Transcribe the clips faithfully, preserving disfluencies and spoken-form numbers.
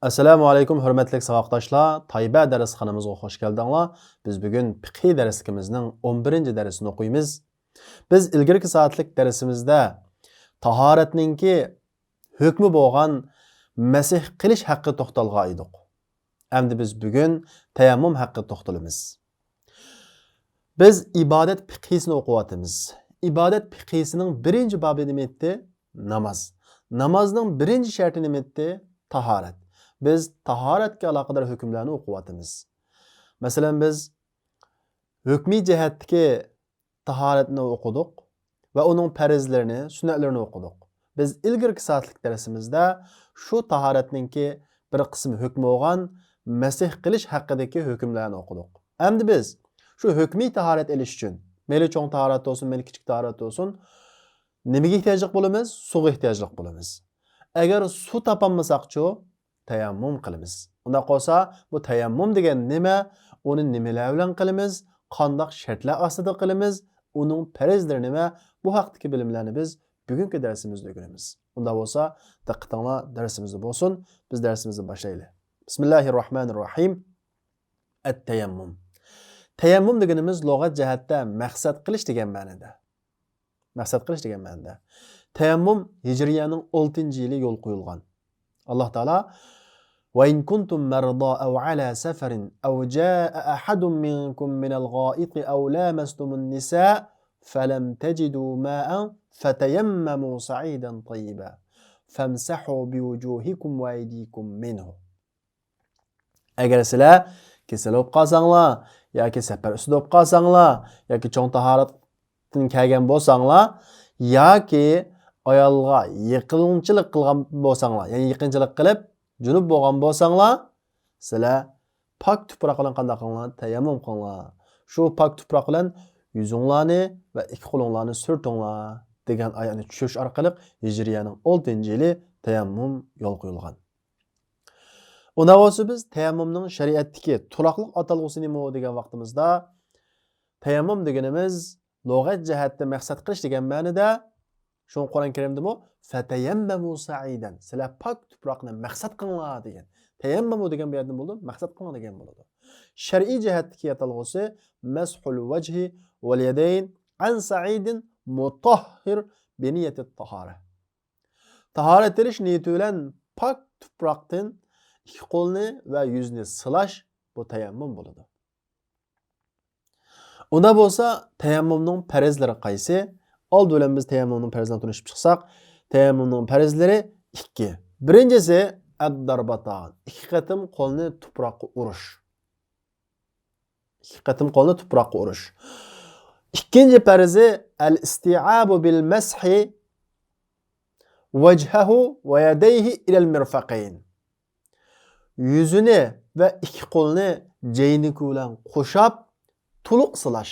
ئەسسالامۇ ئەلەيكۇم، ھۆرمەتلىك ساۋاقداشلار، تايبە دەرسخانىمىزغا خوش كەلدىڭلار. بىز بۈگۈن پىقھىي دەرسلىكىمىزنىڭ ئون بىرىنچى دەرسىنى ئوقۇيمىز. بىز ئىلگىرىكى سائەتلىك دەرسىمىزدە تاھارەتنىڭكى ھۆكمى بولغان مەسىھ قىلىش ھەققىدە توختالغان ئىدۇق. ئەمدى بىز بۈگۈن تەيەممۇم ھەققىدە توختىلىمىز. بىز ئىبادەت پىقھىسىنى ئوقۇۋاتىمىز. ئىبادەت پىقھىسىنىڭ بىرىنچى بابى نېمە ئىدى؟ ناماز. نامازنىڭ بىرىنچى شەرتى نېمە ئىدى؟ تاھارەت. بىز تاھارەتكە ئالاقىدار ھۆكۈملەرنى ئوقۇۋاتىمىز. مەسىلەن، بىز ھۆكمىي جەھەتتىكى تاھارەتنى ئوقۇدۇق ۋە ئۇنىڭ پەرزلىرىنى، سۈننەتلىرىنى ئوقۇدۇق. بىز ئىلگىرىكى سائەتلىك دەرسىمىزدە شۇ تاھارەتنىڭكى بىر قىسىم ھۆكمى بولغان مەسىھ قىلىش ھەققىدىكى ھۆكۈملەرنى ئوقۇدۇق. ئەمدى بىز شۇ ھۆكمىي تاھارەت ئېلىش ئۈچۈن، مەيلى چوڭ تاھارەت بولسۇن، مەيلى كىچىك تاھارەت بولسۇن، نېمىگە ئېھتىياجلىق بولىمىز؟ سۇغا ئېھتىياجلىق بولىمىز. ئەگەر سۇ تاپالمىساقچۇ؟ تەيەممۇم قىلىمىز. ئۇنداق بولسا، بۇ تەيەممۇم دېگەن نېمە؟ ئۇنى نېمىلەر بىلەن قىلىمىز؟ قانداق شەرتلەر ئاستىدا قىلىمىز؟ ئۇنىڭ پەرزلىرى نېمە؟ بۇ ھەقتىكى بىلىملەرنى بىز بۈگۈنكى دەرسىمىزدە ئۆگىنىمىز. ئۇنداق بولسا، دىققىتىڭلار دەرسىمىزدە بولسۇن. بىز دەرسىمىزنى باشلايلى. بىسمىللاھىررەھمانىررەھىم. ئەت-تەيەممۇم. تەيەممۇم دېگىنىمىز لۇغەت جەھەتتە مەقسەت قىلىش دېگەن مەنىدە. مەقسەت قىلىش دېگەن مەنىدە. تەيەممۇم ھىجرىيەنىڭ ئالتىنچى يىلى يولغا قويۇلغان. ئاللاھ تائالا، وَإِن كُنتُم مَّرْضَىٰ أَوْ عَلَىٰ سَفَرٍ أَوْ جَاءَ أَحَدٌ مِّنكُمْ مِنَ الْغَائِطِ أَوْ لَامَسْتُمُ النِّسَاءَ فَلَمْ تَجِدُوا مَاءً فَتَيَمَّمُوا صَعِيدًا طَيِّبًا فَامْسَحُوا بِوُجُوهِكُمْ وَأَيْدِيكُمْ مِنْهُ. ئەگەر سىلەر كېسەل بولۇپ قالساڭلار ياكى سەپەر ئۈستىدە بولۇپ قالساڭلار ياكى چوڭ تاھارەتتىن كەلگەن بولساڭلار ياكى ئايالغا يېقىنچىلىق قىلغان بولساڭلار، يەنى يېقىنچىلىق قىلىپ جۇنۇپ بولغان بولساڭلار، سىلەر پاك تۇپراق بىلەن قانداق قىلىڭلار؟ تەيەممۇم قىلىڭلار. شۇ پاك تۇپراق بىلەن يۈزۈڭلارنى ۋە ئىككى قولۇڭلارنى سۈرتۈڭلار دېگەن ئايەتنى چۈشۈرۈش ئارقىلىق ھىجرىيەنىڭ ئالتىنچى يىلى تەيەممۇم يولغا قويۇلغان. ئۇنداق بولسا بىز تەيەممۇمنىڭ شەرىئەتتىكى تۇراقلىق ئاتالغۇسى نېمە دېگەن ۋاقتىمىزدا، تەيەممۇم دېگىنىمىز لۇغەت جەھەتتە مەقسەت قىلىش دېگەن مەنىدە، شۇڭا قۇرئان كەرىمدىمۇ فەتەيەممەمۇ سەئىدەن، سىلەر پاك تۇپراقنى مەقسەت قىلىڭلار دېگەن. تەيەممەمۇ دېگەن بۇ يەردىن بولىدۇ، مەقسەت قىلىڭ دېگەن بولىدۇ. شەرئىي جەھەتتىكى ئاتالغۇسى مەسھۇل ۋەجھى ۋەل يەدەين ئەن سەئىدىن مۇتەھھىر بىنىيەتىت تاھارە. تاھارەت ئېلىش نىيىتى بىلەن پاك تۇپراقتىن ئىككى قولنى ۋە يۈزنى سىلاش، بۇ تەيەممۇم بولىدۇ. ئۇنداق بولسا، تەيەممۇمنىڭ پەرزلىرى قايسى؟ ئالدى بىلەن بىز تەيەممۇمنىڭ پەرزلىرىنى تونۇشۇپ چىقساق، تەيەممۇمنىڭ پەرزلىرى ئىككى. بىرىنچىسى، ئەددەربەتان، ئىككى قېتىم قولنى تۇپراققا ئۇرۇش. ئىككى قېتىم قولنى تۇپراققا ئۇرۇش. ئىككىنچى پەرزى، ئەل ئىستىئابۇ بىل مەسھى ۋەجھەھۇ ۋە يەدەيھى ئىلەل مىرفەقەين. يۈزىنى ۋە ئىككى قولىنى جەينىكى بىلەن قوشاپ تولۇق سىلاش.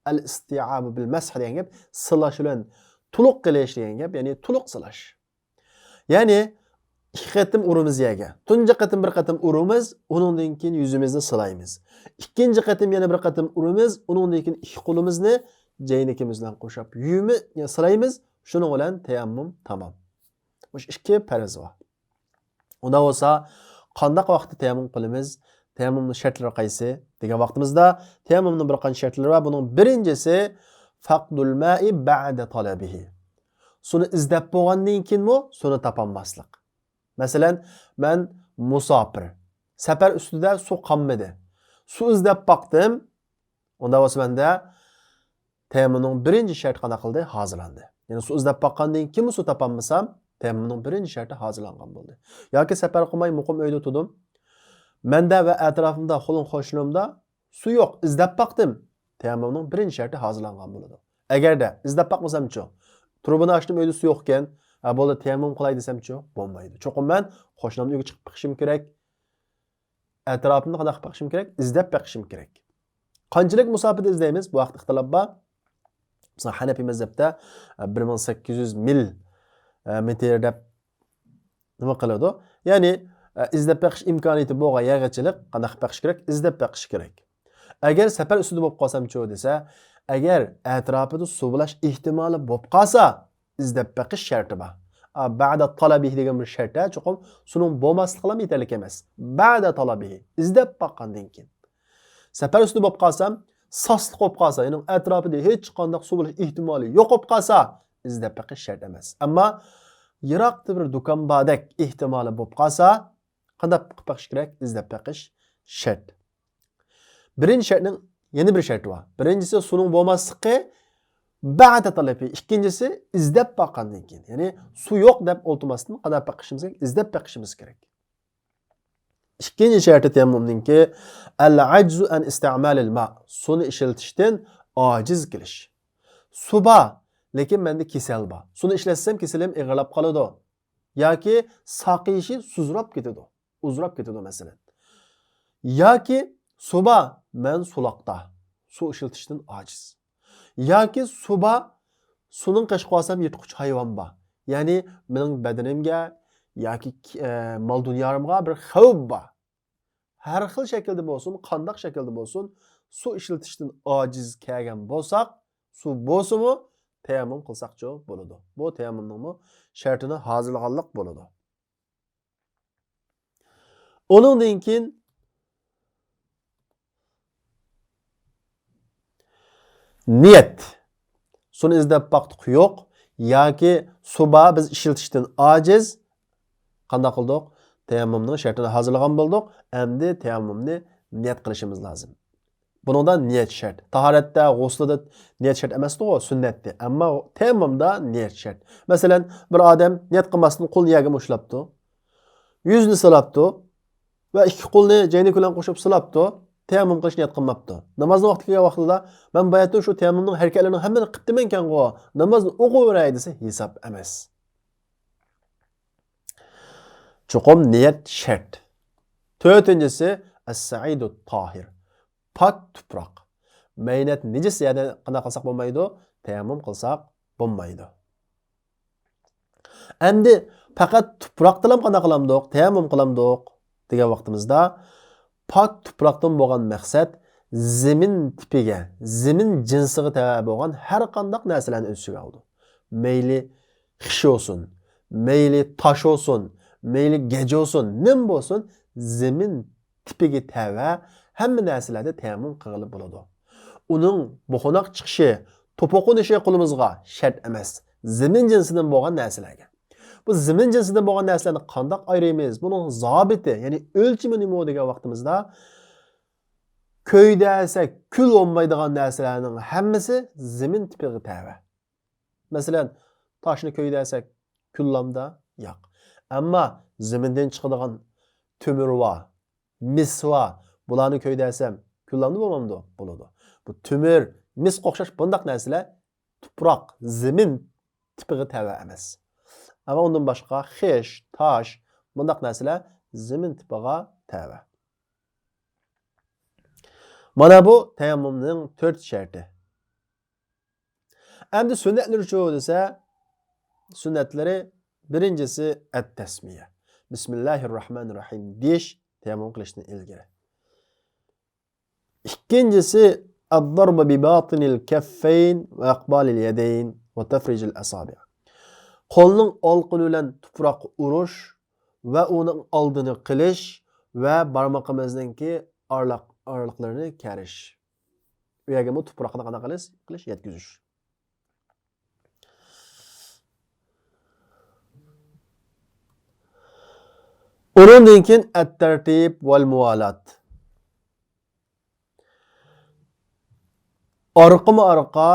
ئەل ئىستىئابۇ بىل مەسھ دېگەن گەپ سىلاش بىلەن تولۇق قىلىش دېگەن گەپ، يەنى تولۇق سىلاش. يەنى ئىككى قېتىم ئۇرىمىز يەرگە. تۇنجى قېتىم بىر قېتىم ئۇرىمىز، ئۇنىڭدىن كېيىن يۈزىمىزنى سىلايمىز. ئىككىنچى قېتىم يەنە بىر قېتىم ئۇرىمىز، ئۇنىڭدىن كېيىن ئىككى قولىمىزنى جەينىكىمىز بىلەن قوشاپ يۇيۇمى-، سىلايمىز. شۇنىڭ بىلەن تەيەممۇم تامام. مۇشۇ ئىككى پەرز بار. ئۇنداق بولسا، قانداق ۋاقىتتا تەيەممۇم قىلىمىز؟ تەيەممۇمنىڭ شەرتلىرى قايسى؟ دېگەن ۋاقتىمىزدا، تەيەممۇمنىڭ بىر قانچە شەرتلىرى بار. بۇنىڭ بىرىنچىسى، فەقدۇل مائى بەئدە تەلەبىھى. سۇنى ئىزدەپ بولغاندىن كېيىنمۇ سۇنى تاپالماسلىق. مەسىلەن، مەن مۇساپىر. سەپەر ئۈستىدە سۇ قالمىدى. سۇ ئىزدەپ باقتىم. ئۇنداق بولسا مەندە تەيەممۇمنىڭ بىرىنچى شەرتى قانداق قىلدى؟ ھازىرلاندى. يەنى سۇ ئىزدەپ باققاندىن كېيىنمۇ سۇ تاپالمىسام، تەيەممۇمنىڭ بىرىنچى شەرتى ھازىرلانغان بولدى. ياكى سەپەر قىلماي مۇقىم ئۆيدە تۇردۇم. مەندە ۋە ئەتراپىمدا، قولۇم قوشنامدا سۇ يوق، ئىزدەپ باقتىم. تەيەممۇمنىڭ بىرىنچى شەرتى ھازىرلانغان بولىدۇ. ئەگەردە ئىزدەپ باقمىسامچۇ؟ تۇرۇبىنى ئاچتىم، ئۆيدە سۇ يوقكەن. ھە، بولدى، تەيەممۇم قىلاي دېسەمچۇ؟ بولمايدۇ. چوقۇم مەن قوشنامنىڭ ئۆيىگە چىقىپ بېقىشىم كېرەك. ئەتراپىمدا قانداق قىلىپ بېقىشىم كېرەك؟ ئىزدەپ بېقىشىم كېرەك. قانچىلىك مۇساپىدە ئىزدەيمىز؟ بۇ ھەقتە ئىختىلاپ بار. مىسال، ھەنەپىي مەزھەپتە، ئە، بىر مىڭ سەككىز يۈز مىل، ئە، مېتىر دەپ نېمە قىلىدۇ؟ يەنى، ئە، ئىزدەپ بېقىش ئىمكانىيىتى بولغان يەرگىچىلىك قانداق قىلىپ بېقىش كېرەك؟ ئىزدەپ بېقىش كېرەك. ئەگەر سەپەر ئۈستىدە بولۇپ قالسامچۇ دېسە، ئەگەر ئەتراپىدا سۇ بولاش ئېھتىمالى بولۇپ قالسا، ئىزدەپ بېقىش شەرتى بار. ئا، بەدە تالەبىھى دېگەن بىر شەرت، ھە، چوقۇم سۇنىڭ بولماسلىقىلا يېتەرلىك ئەمەس. بەدە تالەبىھى، ئىزدەپ باققاندىن كېيىن. سەپەر ئۈستىدە بولۇپ قالسام، ساسلىق بولۇپ قالسا، يەنى ئەتراپىدا ھېچقانداق سۇ بولۇش ئېھتىمالى يوق بولۇپ قالسا، ئىزدەپ بېقىش شەرت ئەمەس. ئەمما يىراقتا بىر دۇكان باردەك ئېھتىمالى بولۇپ قالسا، قانداق قىلىپ بېقىش كېرەك؟ ئىزدەپ بېقىش شەرت. بىرىنچى شەرتنىڭ يەنە بىر شەرتى بار. بىرىنچىسى سۇنىڭ بولماسلىقى، بەدە تالەبىھى. ئىككىنچىسى ئىزدەپ باققاندىن كېيىن. يەنى سۇ يوق دەپ ئولتۇرماستىن قانداق بېقىشىمىز كېرەك؟ ئىزدەپ بېقىشىمىز كېرەك. ئىككىنچى شەرتى تەيەممۇمنىڭكى، ئەل ئەجزۇ ئەن ئىستىمالىل ما، سۇنى ئىشلىتىشتىن ئاجىز كېلىش. سۇ بار، لېكىن مەندە كېسەل بار. سۇنى ئىشلەتسەم كېسىلىم ئېغىرلاپ قالىدۇ. ياكى ساقىيىشى سۇزراپ كېتىدۇ، ئۇزراپ كېتىدۇ مەسىلەن. ياكى سۇ بار، مەن سۇلاقتا، سۇ ئىشلىتىشتىن ئاجىز. ياكى سۇ بار، سۇنىڭ قېشىغا بارسام يىرتقۇچ ھايۋان بار. يەنى مېنىڭ بەدىنىمگە ياكى، ئە، مال دۇنيالىرىمغا بىر خەۋپ بار. ھەر خىل شەكىلدە بولسۇن، قانداق شەكىلدە بولسۇن، سۇ ئىشلىتىشتىن ئاجىز كەلگەن بولساق، سۇ بولسىمۇ تەيەممۇم قىلساقچۇ بولىدۇ. بۇ تەيەممۇمنىڭمۇ شەرتىنى ھازىرلىغانلىق بولىدۇ. ئۇنىڭدىن كېيىن نىيەت. سۇنى ئىزدەپ باقتۇق، يوق. ياكى سۇ بار، بىز ئىشلىتىشتىن ئاجىز. قانداق قىلدۇق؟ تەيەممۇمنىڭ شەرتىنى ھازىرلىغان بولدۇق. ئەمدى تەيەممۇمنى نىيەت قىلىشىمىز لازىم. بۇنىڭدا نىيەت شەرت. تاھارەتتە، غۇسلىدا نىيەت شەرت ئەمەستىغۇ، سۈننەتتى. ئەمما تەيەممۇمدا نىيەت شەرت. مەسىلەن، بىر ئادەم نىيەت قىلماستىن قولىنى يەرگە مۇشتلاپتۇ. يۈزىنى سىلاپتۇ. ۋە ئىككى قولىنى جەينىكى بىلەن قوشۇپ سىلاپتۇ. تەيەممۇم قىلىش نىيەت قىلماپتۇ. نامازنىڭ ۋاقتى كەلگەن ۋاقتىدا، مەن باياتىن شۇ تەيەممۇمنىڭ ھەرىكەتلىرىنىڭ ھەممىنى قىپتىمەنكەنغۇ، نامازنى ئوقۇۋېرەي دېسە، ھېساب ئەمەس. چوقۇم نىيەت شەرت. تۆتىنچىسى، ئەس-سەئىدۇت تاھىر. پاك تۇپراق. مەينەت نىجىس يەردە قانداق قىلساق بولمايدۇ؟ تەيەممۇم قىلساق بولمايدۇ. ئەمدى پەقەت تۇپراقتىلا قانداق قىلامدۇق؟ تەيەممۇم قىلامدۇق دېگەن ۋاقتىمىزدا، پاك تۇپراقتىن بولغان مەقسەت زېمىن تىپىگە، زېمىن جىنسىغا تەۋە بولغان ھەر قانداق نەرسىلەرنى ئۆز ئىچىگە ئالىدۇ. مەيلى خىش بولسۇن، مەيلى تاش بولسۇن، مەيلى گەج بولسۇن، نېمە بولسۇن، زېمىن تىپىگە تەۋە ھەممە نەرسىلەردە تەيەممۇم قىلغىلى بولىدۇ. ئۇنىڭ بۇخۇناق چىقىشى، توپا قونۇشى قولىمىزغا شەرت ئەمەس. زېمىن جىنسىدىن بولغان نەرسىلەرگە. بۇ زېمىن جىنسىدىن بولغان نەرسىلەرنى قانداق ئايرىيمىز؟ بۇنىڭ زابىتى، يەنى ئۆلچىمى نېمە دېگەن ۋاقتىمىزدا، كۆيدۈرسەك كۈل بولمايدىغان نەرسىلەرنىڭ ھەممىسى زېمىن تىپىغا تەۋە. مەسىلەن، تاشنى كۆيدۈرسەك كۈللامدا؟ ياق. ئەمما زېمىندىن چىقىدىغان تۆمۈر ۋا، مىس ۋا، بۇلارنى كۆيدۈرسەم كۈللامدا بولمامدۇ؟ بولىدۇ. بۇ تۆمۈر، مىسقا ئوخشاش بۇنداق نەرسىلەر تۇپراق، زېمىن تىپىغا تەۋە ئەمەس. ئەمما ئۇندىن باشقا خىش، تاش، بۇنداق نەرسىلەر زېمىن تىپىغا تەۋە. مانا بۇ تەيەممۇمنىڭ تۆت شەرتى. ئەمدى سۈننەتلىرىچۇ دېسە، سۈننەتلىرى بىرىنچىسى ئەت-تەسمىيە. بىسمىللاھىر راھمانىر راھىم دېيىش تەيەممۇم قىلىشتىن ئىلگىرى. ئىككىنچىسى، الضرب بباطن الكفين وإقبال اليدين وتفريج الأصابع. قولنىڭ ئالقىنى بىلەن تۇپراققا ئۇرۇش ۋە ئۇنىڭ ئالدىنى قىلىش ۋە بارمىقىمىزنىڭكى ئارىلىق، ئارىلىقلىرىنى كەرىش. ئۇ يەرگىمۇ تۇپراقنى قانداق قىلىش؟ قىلىش، يەتكۈزۈش. ئۇنىڭدىن كېيىن ئەت-تەرتىب ۋەل مۇۋالات. ئارقىمۇ ئارقا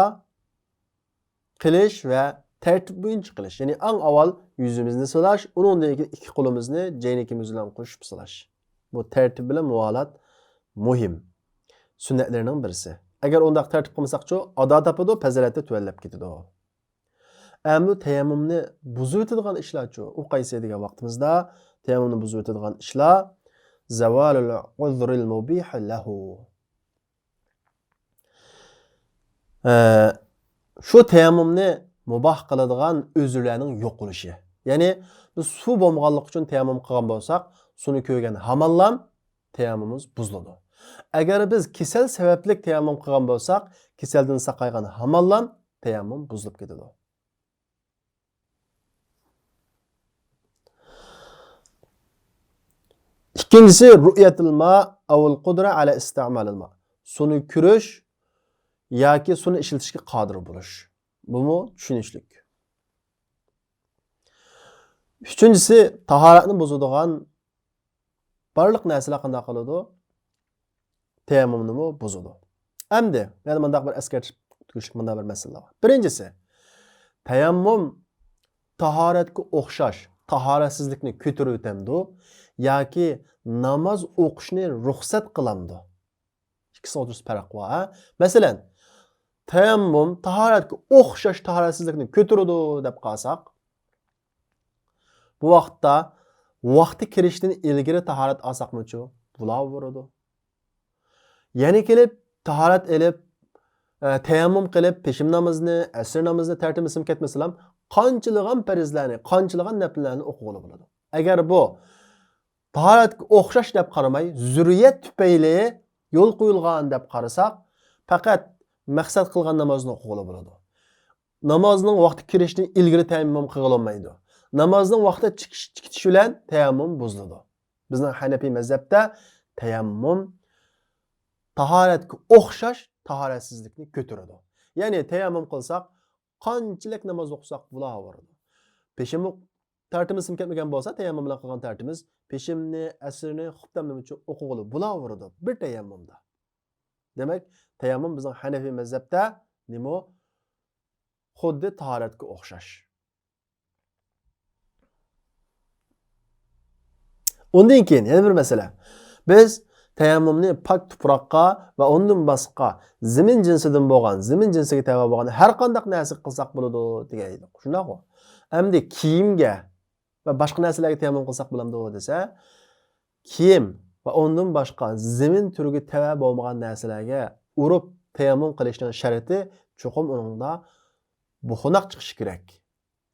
قىلىش ۋە تەرتىپ بويىچە قىلىش. يەنى ئەڭ ئاۋۋال يۈزىمىزنى سىلاش، ئۇنىڭدىن كېيىن ئىككى قولىمىزنى جەينىكىمىز بىلەن قوشۇپ سىلاش. بۇ تەرتىپ بىلەن مۇۋالات مۇھىم سۈننەتلىرىنىڭ بىرسى. ئەگەر ئۇنداق تەرتىپ قىلمىساقچۇ، ئادا تاپىدۇ، پەزىلەتتە تۆۋەنلەپ كېتىدۇ. ئەمدى تەيەممۇمنى بۇزۇۋېتىدىغان ئىشلارچۇ؟ ئۇ قايسى دېگەن ۋاقتىمىزدا، تەيەممۇمنى بۇزۇۋېتىدىغان ئىشلار زەۋالۇل ئۇزرىل مۇبىھ لەھۇ. ئە، شۇ تەيەممۇمنى مۇباھ قىلىدىغان ئۆزرىلەرنىڭ يوقىلىشى. يەنى بىز سۇ بولمىغانلىقى ئۈچۈن تەيەممۇم قىلغان بولساق، سۇنى كۆرگەن ھامانلام تەيەممۇمىمىز بۇزۇلىدۇ. ئەگەر بىز كېسەل سەۋەبلىك تەيەممۇم قىلغان بولساق، كېسەلدىن ساقايغان ھامانلام تەيەممۇم بۇزۇلۇپ كېتىدۇ. ئىككىنچىسى، رؤية الماء أو القدرة على استعمال الماء. سۇنى كۆرۈش ياكى سۇنى ئىشلىتىشكە قادىر بولۇش. بۇمۇ چۈشىنىشلىك. ئۈچىنچىسى، تاھارەتنى بۇزىدىغان بارلىق نەرسىلەر قانداق قىلىدۇ؟ تەيەممۇمنىمۇ بۇزىدۇ. ئەمدى يەنە مۇنداق بىر ئەسكەرتىپ ئۆتۈشلۈك مۇنداق بىر مەسىلە بار. بىرىنچىسى، تەيەممۇم تاھارەتكە ئوخشاش تاھارەتسىزلىكنى كۆتۈرۈۋېتەمدۇ ياكى ناماز ئوقۇشنى رۇخسەت قىلامدۇ؟ ئىككىسىنىڭ ئوتتۇرىسىدا پەرق بار، ھە؟ مەسىلەن، تەيەممۇم تاھارەتكە ئوخشاش تاھارەتسىزلىكنى كۆتۈرىدۇ دەپ قالساق، بۇ ۋاقىتتا ۋاقتى كىرىشتىن ئىلگىرى تاھارەت ئالساقمۇچۇ؟ بولاۋېرىدۇ. يەنە كېلىپ تاھارەت ئېلىپ، ئە، تەيەممۇم قىلىپ، پېشىم نامىزىنى، ئەسىر نامىزىنى تەرتىپلىسىمۇ كەتمىسىلام، قانچىلىغان پەرزلەرنى، قانچىلىغان نەپىللەرنى ئوقۇغىلى بولىدۇ. ئەگەر بۇ تاھارەتكە ئوخشاش دەپ قارىماي، زۆرۈرىيەت تۈپەيلى يول قويۇلغان دەپ قارىساق، پەقەت مەقسەت قىلغان نامازنى ئوقۇغىلى بولىدۇ. نامازنىڭ ۋاقتى كىرىشتىن ئىلگىرى تەيەممۇم قىلغىلى بولمايدۇ. نامازنىڭ ۋاقتى چىقىش، چىقىش بىلەن تەيەممۇم بۇزۇلىدۇ. بىزنىڭ ھەنەپىي مەزھەپتە تەيەممۇم تاھارەتكە ئوخشاش تاھارەتسىزلىكنى كۆتۈرىدۇ. يەنى تەيەممۇم قىلساق، قانچىلىك ناماز ئوقۇساق بولاۋېرىدۇ. پېشىم تەرتىپىمىز كەتمىگەن بولسا، تەيەممۇم بىلەن قىلغان تەرتىپىمىز پېشىمنى، ئەسىرنى، خۇپتەمنىمۇچۇ ئوقۇغىلى بولاۋېرىدۇ بىر تەيەممۇمدا. دېمەك، تەيەممۇم بىزنىڭ ھەنەفىي مەزھەپتە نېمە؟ خۇددى تاھارەتكە ئوخشاش. ئۇندىن كېيىن يەنە بىر مەسىلە. بىز تەيەممۇمنى پاك تۇپراققا ۋە ئۇندىن باشقا زېمىن جىنسىدىن بولغان، زېمىن جىنسىگە تەۋە بولغان ھەر قانداق نەرسىگە قىلساق بولىدۇ دېگەن ئىدۇق. شۇنداققۇ؟ ئەمدى كىيىمگە ۋە باشقا نەرسىلەرگە تەيەممۇم قىلساق بولامدۇ دېسە، كىيىم ۋە ئۇندىن باشقا زېمىن تۈرىگە تەۋە بولمىغان نەرسىلەرگە ئۇرۇپ تەيەممۇم قىلىشنىڭ شەرتى چوقۇم ئۇنىڭدا بۇخۇناق چىقىشى كېرەك.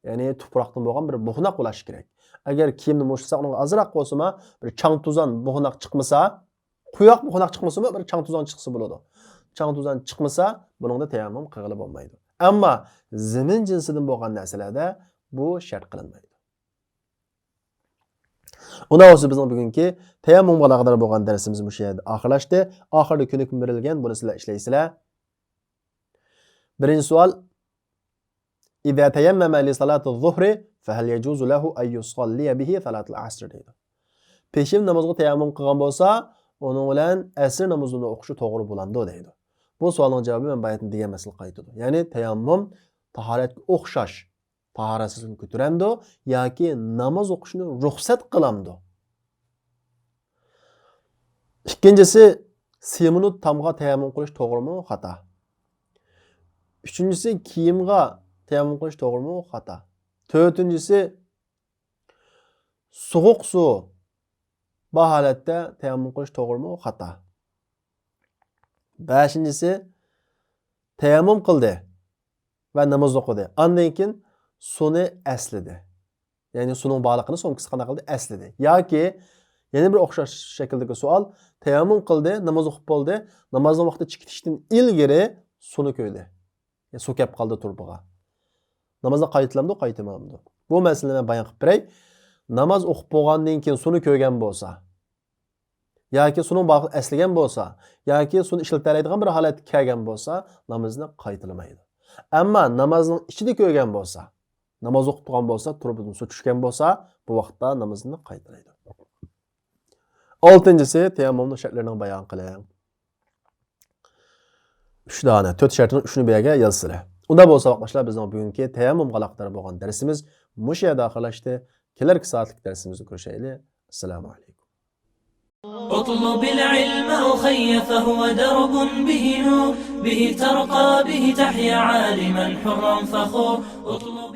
يەنى تۇپراقتىن بولغان بىر بۇخۇناق بولۇشى كېرەك. ئەگەر كىيىمنى مۇشتلىساق، ئۇنىڭغا ئازراق بولسىمۇ بىر چاڭ-توزان بۇخۇناق چىقمىسا، قۇياق بۇخۇناق چىقمىسىمۇ، بىر چاڭ-توزان چىقسا بولىدۇ. چاڭ-توزان چىقمىسا، بۇنىڭدا تەيەممۇم قىلغىلى بولمايدۇ. ئەمما زېمىن جىنسىدىن بولغان نەرسىلەردە بۇ شەرت قىلىنمايدۇ. ئۇنداق بولسا بىزنىڭ بۈگۈنكى تەيەممۇمغا ئالاقىدار بولغان دەرسىمىز مۇشۇ يەردە ئاخىرلاشتى. ئاخىرىدا كۆنۈكمە بېرىلگەن، بۇنى سىلەر ئىشلەيسىلەر. بىرىنچى سوئال. إذا تيمم لصلاة الظهر فهل يجوز له أن يصلي به صلاة العصر دەيدۇ. پېشىم نامىزىغا تەيەممۇم قىلغان بولسا، ئۇنىڭ بىلەن ئەسىر نامىزىنى ئوقۇشى توغرا بولامدۇ دەيدۇ. بۇ سوئالنىڭ جاۋابى مەن باياتىن دېگەن مەسىلىگە قايتىدۇ. يەنى تەيەممۇم تاھارەتكە ئوخشاش تاھارەتسىزلىكنى كۆتۈرەمدۇ ياكى ناماز ئوقۇشنى رۇخسەت قىلامدۇ؟ ئىككىنچىسى، سىمۇنۇت تامغا تەيەممۇم قىلىش توغرىمۇ، خاتا؟ ئۈچىنچىسى، كىيىمغا تەيەممۇم قىلىش توغرىمۇ، خاتا؟ تۆتىنچىسى، سوغۇق سۇ بار ھالەتتە تەيەممۇم قىلىش توغرىمۇ، خاتا؟ بەشىنچىسى، تەيەممۇم قىلدى ۋە ناماز ئوقۇدى. ئاندىن كېيىن سۇنى ئەسلىدى. يەنى سۇنىڭ بارلىقىنى سومكىسى قانداق قىلدى؟ ئەسلىدى. ياكى يەنە بىر ئوخشاش شەكىلدىكى سوئال، تەيەممۇم قىلدى، ناماز ئوقۇپ بولدى، نامازنىڭ ۋاقتى چىقىشتىن ئىلگىرى سۇنى كۆردى. يا سۇ كەپ قالدى تۇرۇبىغا. نامازنى قايتىلامدۇ، قايتىلمامدۇ؟ بۇ مەسىلىنى مەن بايان قىلىپ بېرەي. ناماز ئوقۇپ بولغاندىن كېيىن سۇنى كۆرگەن بولسا، ياكى سۇنىڭ بارلىقىنى ئەسلىگەن بولسا، ياكى سۇنى ئىشلىتەلەيدىغان بىر ھالەتكە كەلگەن بولسا، نامىزىنى قايتىلىمايدۇ. ئەمما نامازنىڭ ئىچىدە كۆرگەن بولسا، ناماز ئوقۇپ تۇرغان بولسا، تۇرۇبىدىن سۇ چۈشكەن بولسا، بۇ ۋاقىتتا نامىزىنى قايتىلايدۇ. ئالتىنچىسى، تەيەممۇمنىڭ شەرتلىرىنى بايان قىلىڭ. ئۈچ دانە، تۆت شەرتنىڭ ئۈچىنى بۇ يەرگە يازسىلە. ئۇنداق بولسا، ۋاقىتلاشلار، بىزنىڭ بۈگۈنكى تەيەممۇمغا ئالاقىدار بولغان دەرسىمىز مۇشۇ يەردە ئاخىرلاشتى. كېلەركى سائەتلىك دەرسىمىزدە كۆرۈشەيلى. ئەسسالامۇ ئەلەيكۇم. اطلب العلم أخي فهو درب به نور، به ترقى به تحيا عالما حرا فخور. اطلب